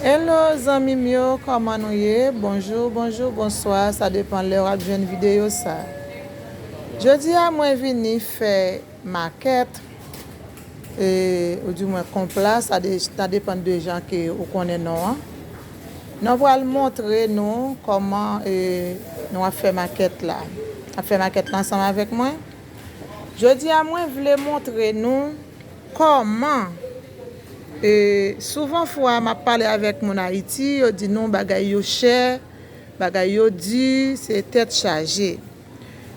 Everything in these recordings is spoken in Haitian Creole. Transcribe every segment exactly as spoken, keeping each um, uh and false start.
Hello zanmi m yo, kòman nou ye? Bonjou, bonjou, bonswa, sa depann lè w ap jwenn videyo sa. Jodi a mwen vini fè makèt, e, oudimwen konpla, sa de, sa depann de jan ke ou konnen non an. Nou pral montre nou kòman, e, nou ap fè makèt la. Ap fè makèt la ansanm avèk mwen. Jodi a mwen vle montre nou kòman, e, souvan fwa m ap pale avèk moun Ayiti, yo di nou bagay yo chè, bagay yo di, se tèt chaje.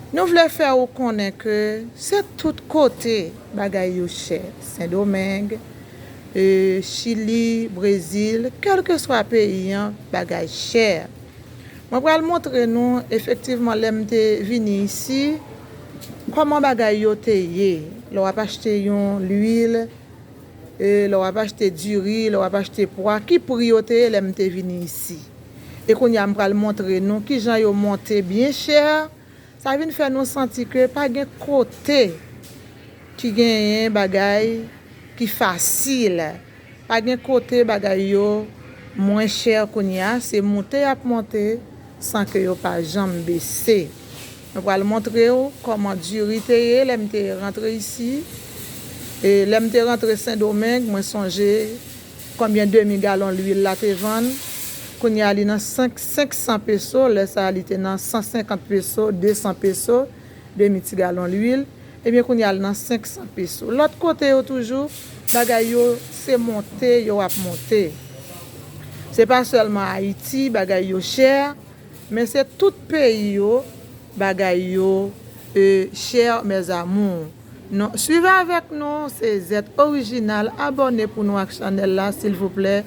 Nou vle fè ou konnen ke se tout kote bagay yo chè. Sendomeng, e, Chili, Brezil, kèlkeswa peyi an, bagay chè. Mwen pral montre nou efektivman lè m te vini isi, kòman bagay yo te ye. Lè w ap achte yon lwil, e, lè w ap achte diri, lè w ap achte pwa, ki pri yo te ye lè m te vini isi. E kounye a m pral montre nou kijan yo monte byen chè. Sa vin fè nou santi ke pa gen kote ki genyen bagay ki fasil. Pa gen kote bagay yo mwen chè kounye a, se monte y ap monte san ke yo pa janm bese. Mwen pral montre w kòman diri te ye lè m te rantre isi. E lè m te rantre Sendomeng, mwen sonje konbyen demi galon lwil la te vann. Kounye a li nan senk, senk san peso, lè sa a li te nan san senkant peso, de san peso, demi ti galon lwil. Ebyen kounye a li nan senk san peso. Lòt kote yo toujou, bagay yo se monte yo ap monte. Se pa sèlman Ayiti, bagay yo chè, men se tout peyi yo, bagay yo, e, chè, mes amours. Non, swiv avèk nou, se Zèt Orijinal. Abòne pou nou ak chanèl la, silvouplè.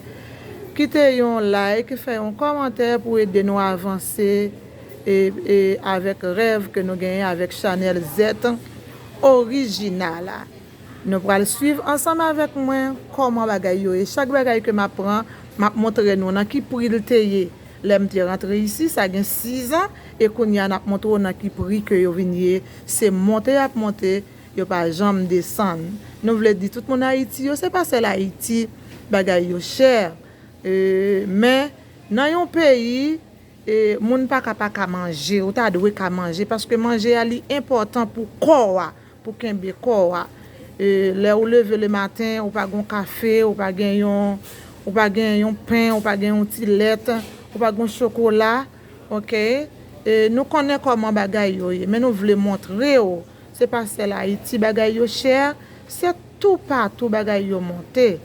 Kite yon like, fè yon kòmantè pou ede nou avanse, e, e avèk rèv ke nou genyen avèk chanèl Zèt Orijinal. Nou pral swiv ansanm avèk mwen kòman bagay yo ye. Chak bagay ke m ap pran, m ap montre nou nan ki pri l te ye lè m te rantre isi, sa gen sizan, e kounye a n ap montre w nan ki pri ke yo vin ye. Se monte y ap monte, yo pa janm desann. Nou vle di tout moun Ayiti yo, se pa sèl Ayiti, bagay yo chè. E, men, nan yon peyi, e, moun pa ka pa ka manje, ou ta dwe ka manje, paske manje a li enpòtan pou kò a, pou kenbe kò a. E, lè ou leve le maten, ou pa gen yon kafe, ou pa gen yon, ou pa gen yon pen, ou pa gen yon ti lèt, ou pa gen yon chokola, oke? E, nou konnen kòman bagay yo ye, men nou vle montre w, se pa sèl Ayiti bagay yo chè, se toupatou bagay yo monte.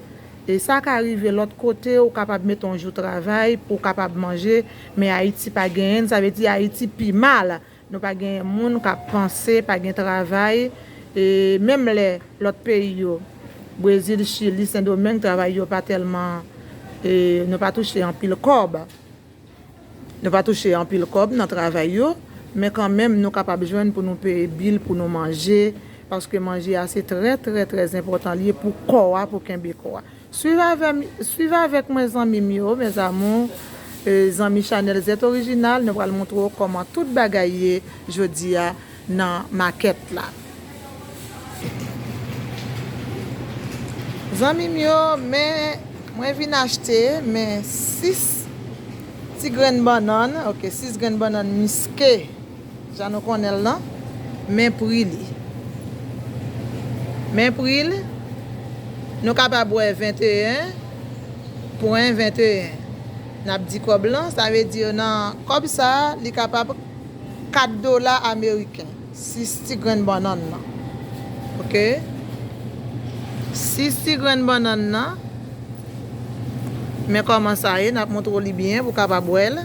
E sa ka rive lòt kote, ou kapab mete yon jou travay pou w kapab manje, men Ayiti pa genyen l, sa vle di Ayiti pi mal. Nou pa gen moun k ap panse, pa gen travay. E menm lè lòt peyi yo, Brezil, Chili, Sendomeng, travay yo pa tèlman, e, nou pa touche anpil kòb. Nou pa touche anpil kòb nan travay yo, men kanmenm nou kapab jwenn pou nou peye bil, pou nou manje, paske manje a se trè, trè, trè enpòtan li ye pou kò a, pou kenbe kò a. Swiv avè m, swiv avèk mwen zanmi m yo, mes amours, e, zanmi chanèl Zèt Orijinal, nou pral montre w kòman tout bagay ye jodi a nan makèt la. Zanmi m yo, men mwen vin achte, men sis ti grenn bannann, oke, sis grenn bannann miske. Jan nou konnen l lan, men pri li. Men pri l, nou kapab wè venteyen pwen venteyen. N ap di kòb lan, sa vle di nan kòb sa a, li kapab kat dola ameriken. Sis ti grenn bannann nan. Oke? Sis ti grenn bannann nan. Men kòman sa ye, n ap montre w li byen pou w kapab wè l.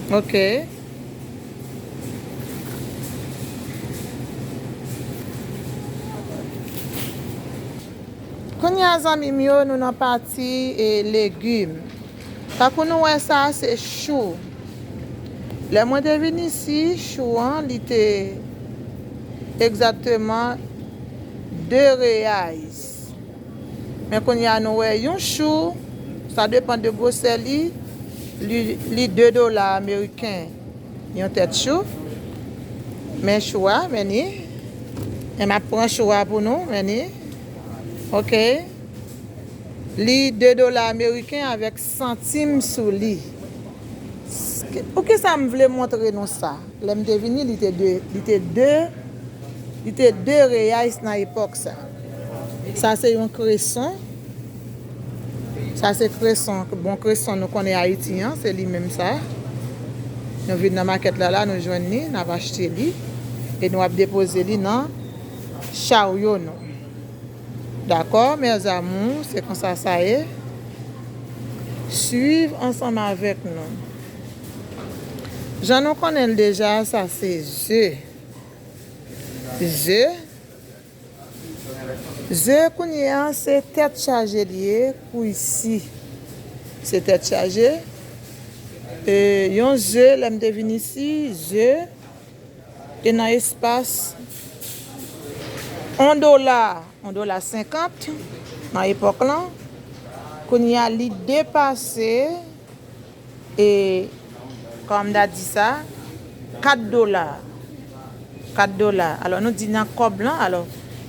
Oke. Kounye a, zanmi m yo, nou nan pati, e, legim. Tankou nou wè sa, se chou. Lè mwen te vin isi, chou an, li te egzakteman de reais. Men kounye a nou wè yon chou, sa depann de gwosè li, li, li de dola ameriken. Yon tèt chou. Men chou a, men ni. Men m ap pran chou a pou nou, men ni. Ok. Li de dola ameriken avèk santim sou li. Poukisa m vle montre nou sa? Lè m te vini, li te de, li te de, li te de reais nan epòk sa. Sa se yon kreson. Sa se kreson, bon kreson nou konnen Ayiti an, se li menm sa. Nou vin nan makèt la, la, nou jwenn li, n ap achte li, e nou ap depoze li nan charyo nou. Dakò, mes amours, se konsa sa ye. Swiv ansanm avèk nou. Jan nou konnen l deja, sa se ze. Ze. Ze kounye a, se tèt chaje li ye pou isi. Se tèt chaje. E, yon ze, lè m te vin isi, ze te nan espas yon dola, yon dola senkant nan epòk lan. Kounye a, li depase, e, kòman m ta di sa, kat dola. Kat dola. Alò, nou di nan kòb lan. Alò,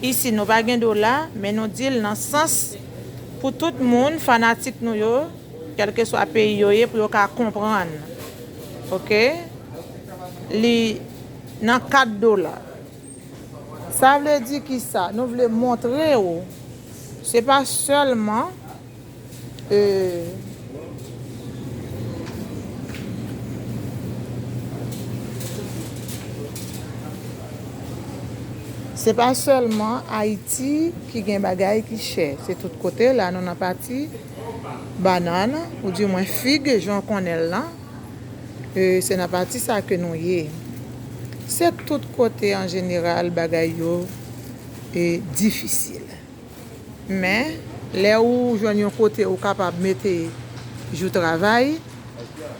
isi, nou pa gen dola, men nou di l nan sans pou tout moun, fanatik nou yo, kèlkeswa peyi yo ye, pou yo ka konprann. Ok? Li nan kat dola. Sa vle di ki sa? Nou vle montre w, se pa sèlman, e, se pa sèlman Ayiti ki gen bagay ki chè. Se tout kote la, nou nan pati bannann, oudimwen fig, jan w konnen l lan. E, se nan pati sa ke nou ye. Se tout kote an jeneral bagay yo, e, difisil. Men, lè ou jwenn yon kote ou kapab mete jou travay,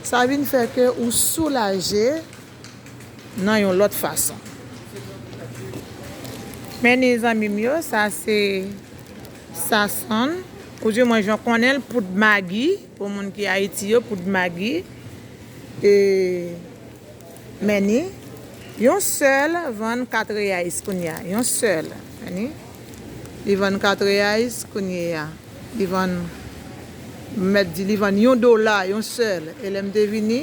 sa vin fè ke ou soulaje nan yon lòt fason. Men ni zanmi m yo, sa se sazon, oudimwen jan w konnen l, poud magi, pou moun ki Ayiti yo, poud magi. E, men ni, yon sèl vann kat reais kounye a, yon sèl, men ni, li vann kat reais kounye a, li vann, m mèt di, li vann yon dola, yon sèl. E lè m te vini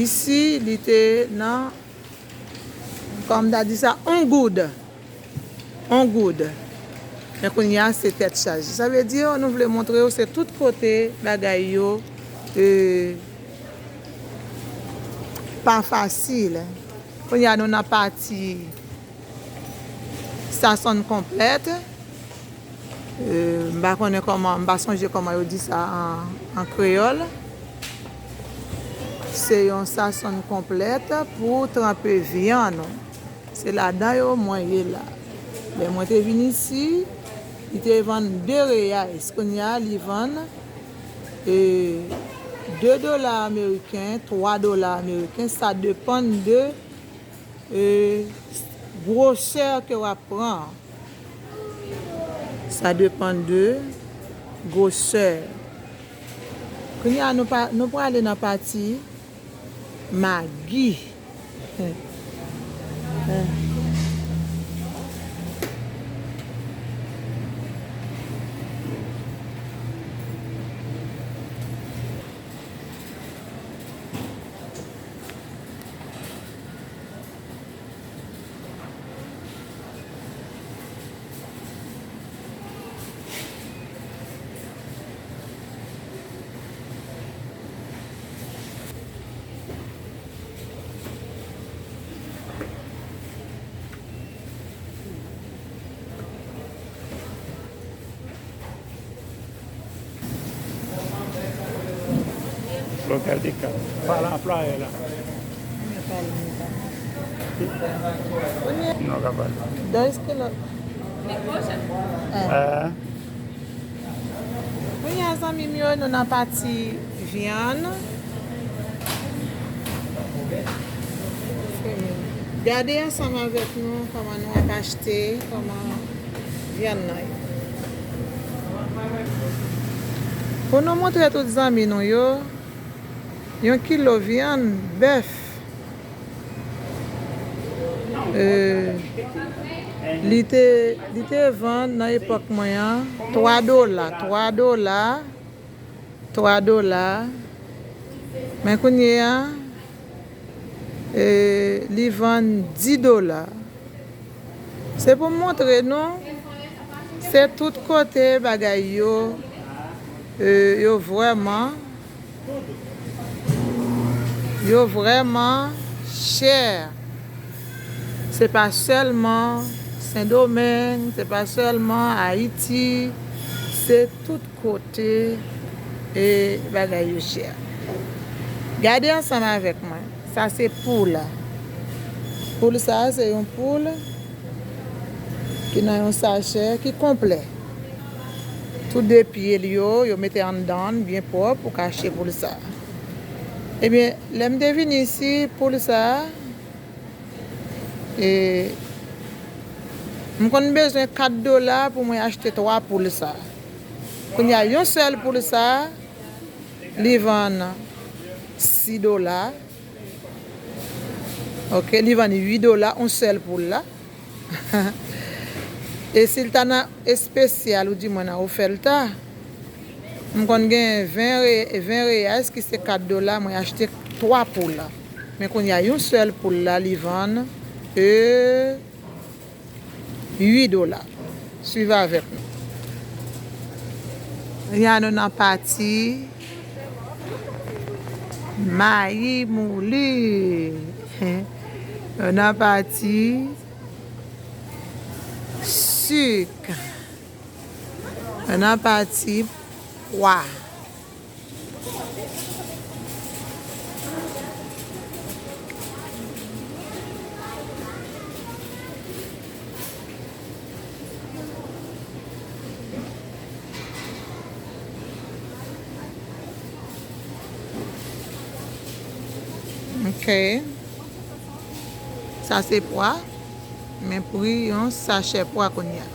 isi, li te nan, kòman m ta di sa, yon goud. On goud. Men kounye a, se tèt chaje. Sa vle di, nou vle montre w, se tout kote bagay yo, e, pa fasil. Kounye a, nou nan pati sazon konplèt. E, m pa konnen kòman, m pa sonje kòman yo di sa an, an kreyòl. Se yon sazon konplèt pou tranpe vyann ou. Se ladan yo mwen ye la. Lè mwen te vin isi, li te vann de reais. Kounye a, li vann, e, de dola ameriken, twa dola ameriken. Sa depann de, e, gwosè ke w ap pran. Sa depann de gwosè. Kounye a, nou pa, nou prale nan pati magi. Lokal de ka. Pale anplwaye la. Non, ka pale. Dois kilo. Eh. Kounye a, zanmi m yo, nou nan pati vyann. Gade ansanm avèk nou kòman nou ap achte, kòman vyann nan ye. Pou nou montre tout zanmi nou yo, yon kilo vyann bèf, e, Li te, li te vann nan epòk mwen an, twa dola, twa dola, twa dola. Men kounye a, e, li vann dis dola. Se pou m montre nou, se tout kote bagay yo, e, yo vrèman, yo vrèman chè. Se pa sèlman Sendomeng, se pa sèlman Ayiti, se tout kote, e, bagay yo chè. Gade ansanm avèk mwen. Sa se poul. Poul sa a se yon poul ki nan yon sachè ki konplè. Tou de pye l yo, yo mete anndan l byen pwòp pou kache poul sa a. Ebyen, lè m te vini isi, poul sa a, e, m konn bezwen kat dola pou mwen achte twa poul sa a. Kounye a, yon sèl poul sa a, li vann sis dola. Oke, li vann uit dola, yon sèl poul la. E si l ta nan espesyal, oudimwen nan ofèlta, m konn gen ven re-, ven reyas ki se kat dola, mwen achte twa poul la. Men kounye a, yon sèl poul la, li vann, e, uit dola. Swiv avèk nou. Ya nou nan pati mayi mouli. Nou nan pati sik. Nou nan pati pwa. Ok. Sa se pwa. Men pri yon sachè pwa kounye a.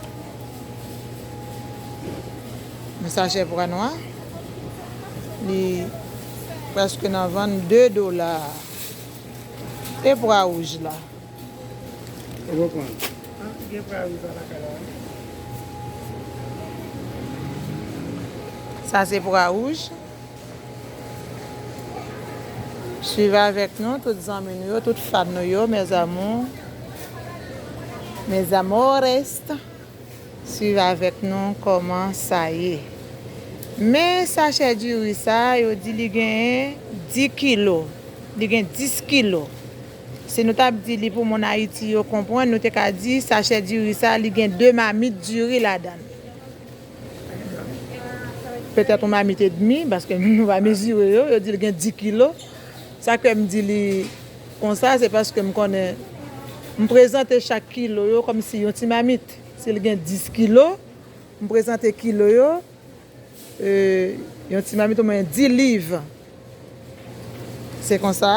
Yon sachè pwa nwa, li prèske nan vann de dola. E pwa wouj la? Ou konprann? Gen pwa wouj la lakay la wi. Sa se pwa wouj. Swiv avèk nou, tout zanmi nou yo, tout fan nou yo, mes amours, mes amores. Swiv avèk nou kòman sa ye. Men sachè diri sa, yo di li gen dis kilo. Li gen dis kilo. Si nou t ap di li pou moun Ayiti yo konprann, nou te ka di sachè diri sa, li gen de mamit diri ladan l. Petèt yon mamit edmi, paske nou pa mezire yo, yo di l gen dis kilo. Sa k fè m di li konsa, se paske m konnen m prezante chak kilo yo kòmsi yon ti mamit. Si l gen dis kilo, m prezante kilo yo, e, yon ti mamit oubyen dis liv. Se konsa.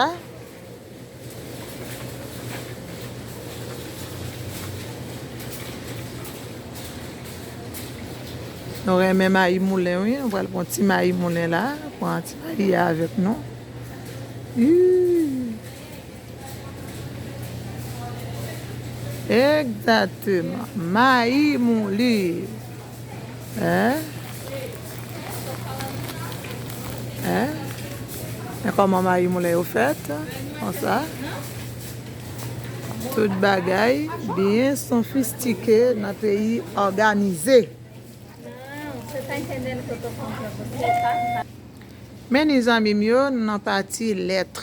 Nou renmen mayi moulen, wi. Nou pral pran ti mayi moulen la. Pran ti mayi a avèk nou. Ui. Egzakteman. Mayi mouli. Hein? Hein? Men kòman mayi moulen yo fèt, konsa. Tout bagay byen sofistike nan peyi òganize. Men ni zanmi m yo, nou nan pati lèt.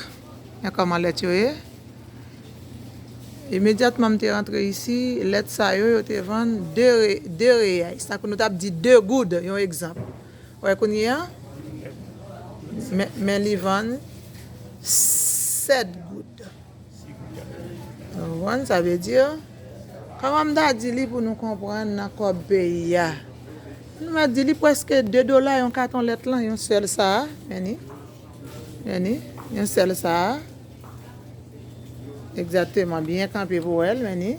Men kòman lèt yo ye? Imedyatman m te rantre isi, lèt sa yo, yo te vann de re-, de reyay. Sa ke nou t ap di de goud, yon egzanp. Wè kounye a? Men, men li vann sèt goud. Ou konprann? Sa vle di, kòman m ta di li pou nou konprann nan kòb peyi a? Nou mèt di li prèske de dola yon katon lèt lan, yon sèl sa a, men ni. Men ni, yon sèl sa a. Egzakteman, byen kanpe pou wè l, men ni.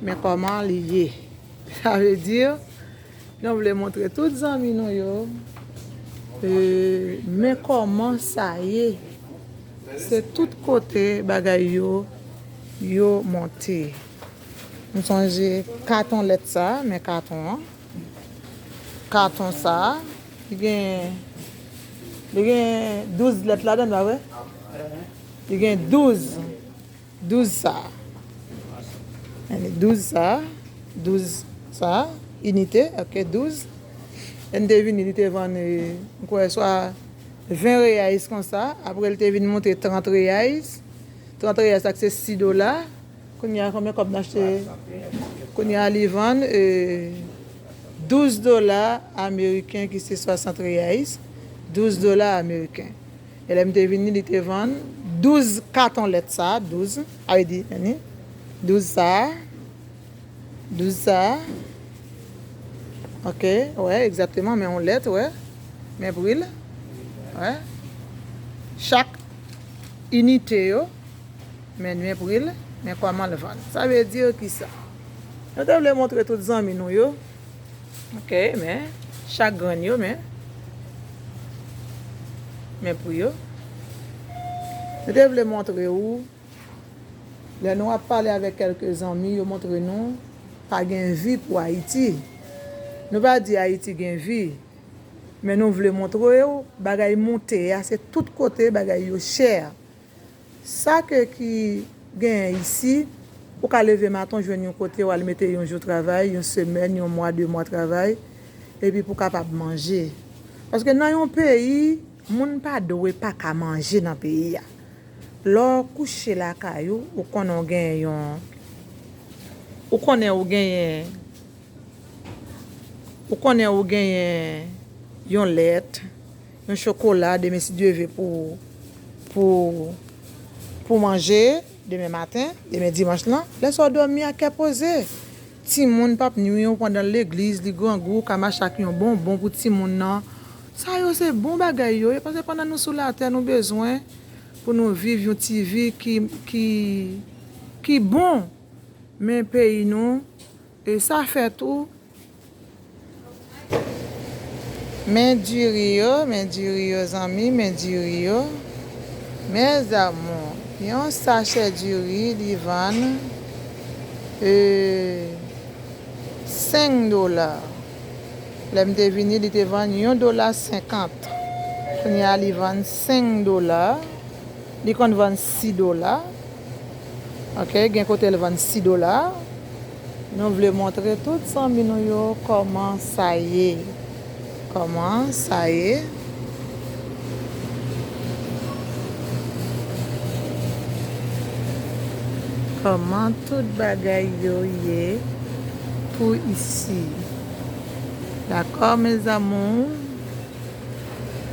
Men kòman li ye. Sa vle di, nou vle montre tout zanmi nou yo, e, men kòman sa ye. Se tout kote bagay yo, yo monte. M sonje katon lèt sa, men katon an. Katon sa, li gen, li gen douz lèt ladan, pa vre? Li gen douz, douz sa. Douz sa, douz sa, inite, ok, douz. E m te vini, li te vann, e, m kwè swa ven reais konsa, apre l te vin monte trant reais. Trant reais la k se sis dola. Kounye a, konbyen kòb n achte? Kounye a, li vann, e, douz dola ameriken, ki se swasant reais. Douz dola ameriken. E lè m te vini, li te vann douz katon lèt sa, douz, sa vle di, men ni, douz sa, douz sa. Ok, wè, egzakteman, men yon lèt, wè. Men pri l, wè. Chak inite yo, men, men pri l, men kòman l vann. Sa vle di ki sa? Nou te vle montre tout zanmi nou yo. Ok, men chak grenn yo, men, men pri yo. Nou te vle montre ou, lè nou ap pale avèk kèlke zanmi, yo montre nou pa gen vi pou Ayiti. Nou pa di Ayiti gen vi, men nou vle montre ou bagay monte a, se tout kote bagay yo chè. Sa ke ki genyen isi, ou ka leve maten, w jwenn yon kote, w al mete yon jou travay, yon semèn, yon mwa, de mwa travay, epi pou w kapab manje. Paske nan yon peyi, moun pa dwe pa ka manje nan peyi a. Lè w kouche lakay ou, ou konnen w genyen yon, ou konnen ou genyen Ou konnen ou genyen yon lèt, yon chokola, demen si Dye ve pou, pou, pou manje, demen maten, demen dimanch lan. Lè sa w dòmi a kè poze. Timoun p ap nwi w pandan l legliz, li grangou, w ka mache ak yon bonbon pou timoun nan. Sa yo se bon bagay yo ye, paske pandan nou sou latè, nou bezwen pou nou viv yon ti vi ki, ki, ki bon. Men peyi nou, e sa fè tou, men diri yo, men diri yo, zanmi, men diri yo. Mes amours, yon sachè diri, li vann, e, senk dola. Lè m te vini, li te vann yon dola senkant. Kounye a, li vann senk dola. Li konn vann sis dola. Ok, gen kote l vann sis dola. Nou vle montre tout zanmi nou yo kòman sa ye. Kòman sa ye. Kòman tout bagay yo ye pou isi. Dakò, mes amours?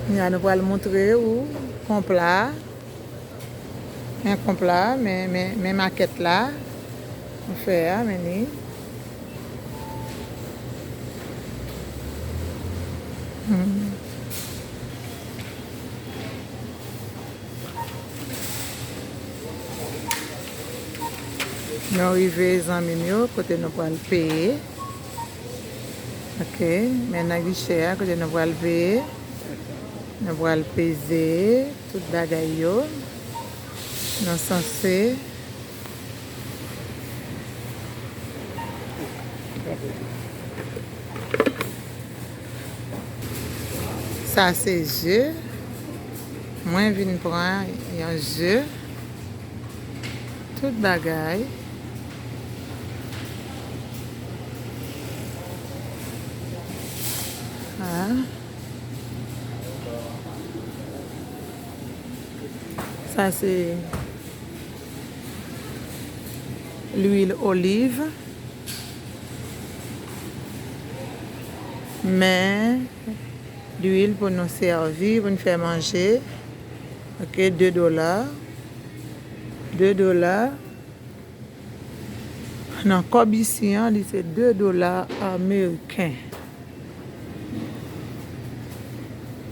Kounye a nou pral montre ou konpla. Men konpla, men, men, men makèt la. Nou fè a, men li. Hmm. Nou rive, zanmi m yo, kote nou pral peye. Ok, men nan gichè a, kote nou pral peye. Nou pral peze tout bagay yo. Nou sanse. Sa se je. Mwen vin pran yon je. Tout bagay. Ah. Sa se lwil oliv. Men lwil pou nou sèvi, pou nou fè manje. Ok, de dola. De dola. Nan kòb isi an, li se de dola ameriken.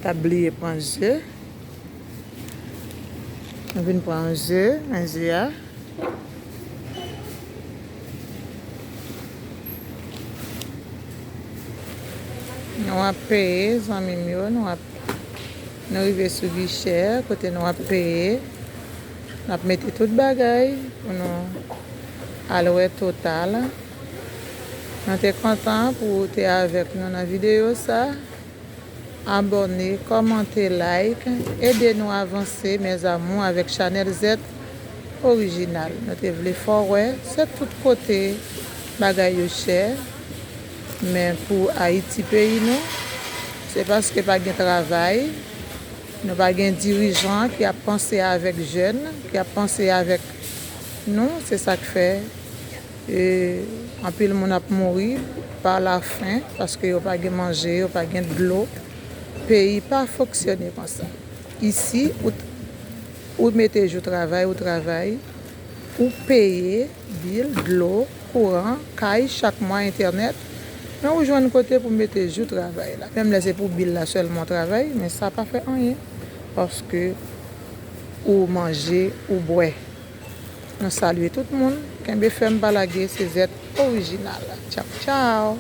T ap bliye pran je. Nou vin pran je, men je a. Nou ap peye, zanmi m yo, nou ap, nou rive sou gichè, kote nou ap peye. N ap mete tout bagay pou nou Al wè Total. Mwen te kontan pou ou te avèk nou nan videyo sa. Abòne, kòmante, like, ede nou avanse, mes amours, avèk chanèl Z Orijinal. Nou te vle fè w wè, se tout kote bagay yo chè, men pou Ayiti peyi nou, se paske pa gen travay, nou pa gen dirijan ki ap panse avèk jèn, ki ap panse avèk nou, se sa k fè E, anpil moun ap mouri pa lafen paske yo pa gen manje, yo pa gen dlo. Peyi pa fonksyone konsa. Isi, ou, ou mete jou travay, ou travay, ou peye bil, dlo, kouran, kay chak mwa, entènèt, men ou jwenn kote pou mete jou travay la. Menm lè se pou bil la sèlman w travay, men sa pa fè anyen paske ou manje, ou bwè. Nou salye tout moun. Kenbe fèm, pa lage, se Z Orijinal. Tchaw, tchaw.